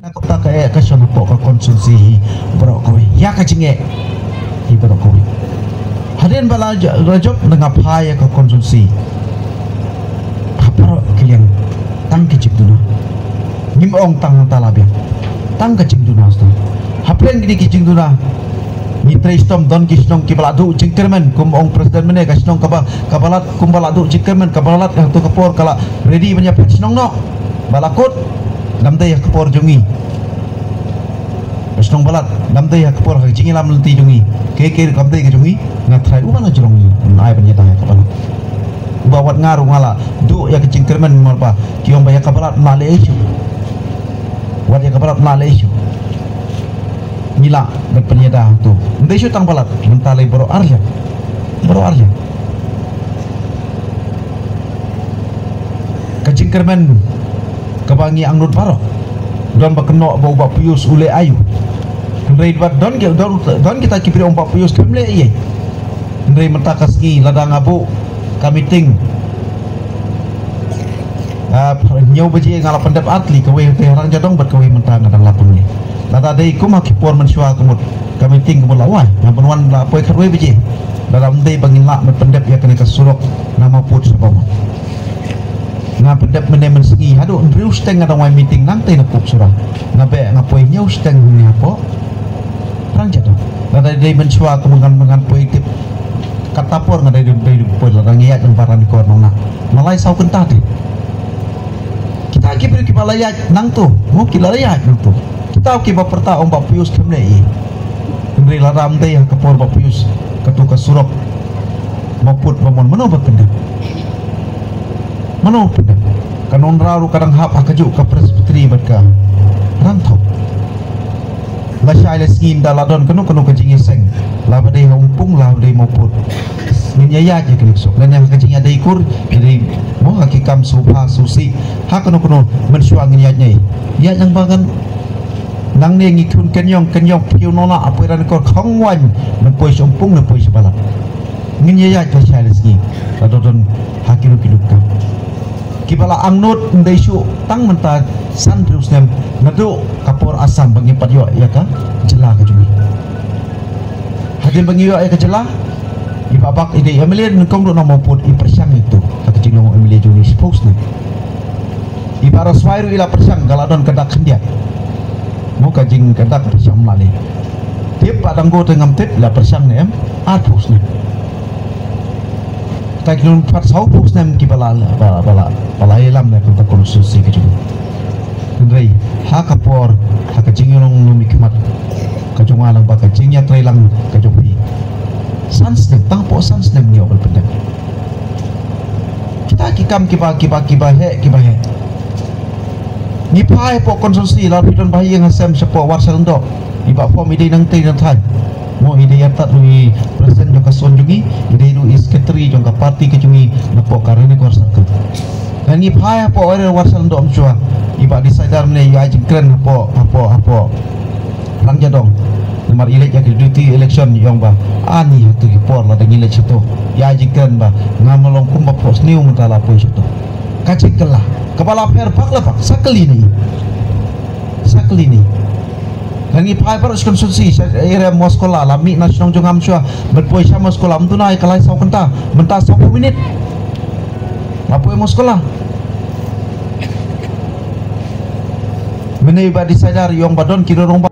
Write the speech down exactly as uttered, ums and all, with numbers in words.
Na kata ka eh ka shon hapoh ka constituency hi baroh kawei. Ïa ka jingeh hi baroh kawei. Hadien ba la jop na nga phai ïa ka constituency. Ha baroh ki liang tang ki jingduna. Ngim ong tang hangta la biang. Tang ka jingduna sdang. Hapdeng kine ki jingduna. Ngi trei shitom don ki shnong kiba la duh jingkyrmen kum ong president mynne ka shnong kaba kaba lad kumba la duh jingkyrmen kaba lad ka tu ka por ka la ready ban ïa phet shnong noh. Ba la kut. Namdei ha ka por jong ngi. Ka shnong Balat namdei ha ka por ha ka jingïalam lynti jong ngi. Ke ke kam dei ka jong ngi. Nga trai uba la jrong ngi. Ai ban ïada ha ka Balat. Uba wat nga ruh nga la duh ïa ka jingkyrmen mar ba ki ong ba ïa ka Balat mla leh issue. Wat ïa ka Balat mla leh issue. Ngi la ban pynïada hangto. Ndei shu tang Balat mynta lei baroh ar liang. Baroh ar liang. Ka jingkyrmen kaba ngi angnud baroh don ba kynnoh ba u Bah Pius u leh aïu. Hynrei ba don ki don don kita ki briew u Bah Pius kam leh ei. Hynrei mynta ka sngi lada nga buh ka meeting ah, hynñiew baje nga la pyndep ar tylli kawei ka Rangjadong bad kawei mynta nga dang la pynleit. Lada dei kum ha ki por mynshuwa ka mut ka meeting ka mut la wai nga ban wan la poi khatwei baje. Lada ym dei ba ngin lah ban pyndep ïa kane ka surok na Mawpud sha Bamon. Nga pyndep mynne mynsngi haduh hynriew shiteng nga dang wai meeting nangtei na Puk Sura. Nga beh nga poi hynñiew shiteng hangne hapoh Rangjadong. Lada dei mynshuwa ka myngan myngan poi tip kata por nga dei dei dei poi lada ngi ïaid lang ba Ranikor nong na. Nga lai saw kynta te. Kita ki briew kiba la ïaid nangto, mo ki la ïaid nangto. Kita kiba pyrta ong Bah Pius kam leh ei. Hynrei lada ym dei ha ka por Bah Pius kato ka surok Mawpud Bamon mano ba pyndep. Mano pyndep. Ka nongrau ruh ka dang hap ha kajuh ka presbytery bad ka Rangthawk. Lashai lasngi ynda la don kano kano ka jingïaseng la ba dei ha Umpung la ba dei Mawpud. Ngin ïa ïaid ïa kane ka surok lane ha ka jingïadei kur ïa dei mo ha ki kam sngewbha sngewsih ha kano kano mynshuwa ngin ïaid nai. Ïaid nang ba ngan nangne ngi khun Kenyong Kenyong pyrkiew nona apoi Ranikor khong waiñ nang poi sha Umpung nang poi sha Balat. Ngin ïa ïaid lashai lasngi la don ha kino kino ka kiba la angnud ndei shuh tang mynta san hynriew snem naduh ka por Assam ba ngi pat ïoh ïa ka jylla ka jong ngi. Hadien ba ngi ïoh ïa ka jylla i Bah Bak i dei M L A nyngkong ruh na Mawpud i pyrshang ïa kito ha ka jinglong M L A jong ngi shiphew snem. I Bah Raswai ruh i la pyrshang ka la don ka dak khyndiat. Mo ka jing ka dak pyrshang ym lah leh. Tip Bah Danggo te ngam tip la pyrshang ne em arphew snem. Ta ki nongpynïaid saw phew snem kiba la ba ba la ba la ïalam na ka constituency ka jong ngi. Hynrei ha ka por ha ka jingïalong nongmihkhmat ka jong nga lang ba ka jingïatreilang ka jong phi. San snem tang hapoh san snem ngi ïoh ban pyndep. Kita ki kam kiba kiba kiba heh kiba heh. Ngi phai hapoh constituency la phi don ba ïing ha sem shapoh Warsalyngdoh. I Bah Fom i dei nangtei nangthaiñ. Mo i dei artat ruh i president jong ka song jong ngi, i dei ruh i secretary jong ka party ka jong ngi napoh ka Ranikor Circle. Ngan ngi phai hapoh area Warsalyngdoh mynshuwa. I Bah Decider mynne ïa jingkren hapoh hapoh hapoh Rangjadong. Namar i leit ïa ka duty election i ong ba ani ha tu ki por lada ngi leit shato ïa jingkren ba ngam long kumba phohsniew mynta la poi shato. Ka jingkylla kaba la pher bak la bak sa kali ni. Sa kali ni. Ngan ngi phai baroh shi constituency sha area Moskola la mih na shnong jong nga mynshuwa. Ban poi sha Moskola mynta na ka lai saw kynta mynta saw phew minit. La poi Moskola. Mynne i Bah Decider i ong ba don ki rong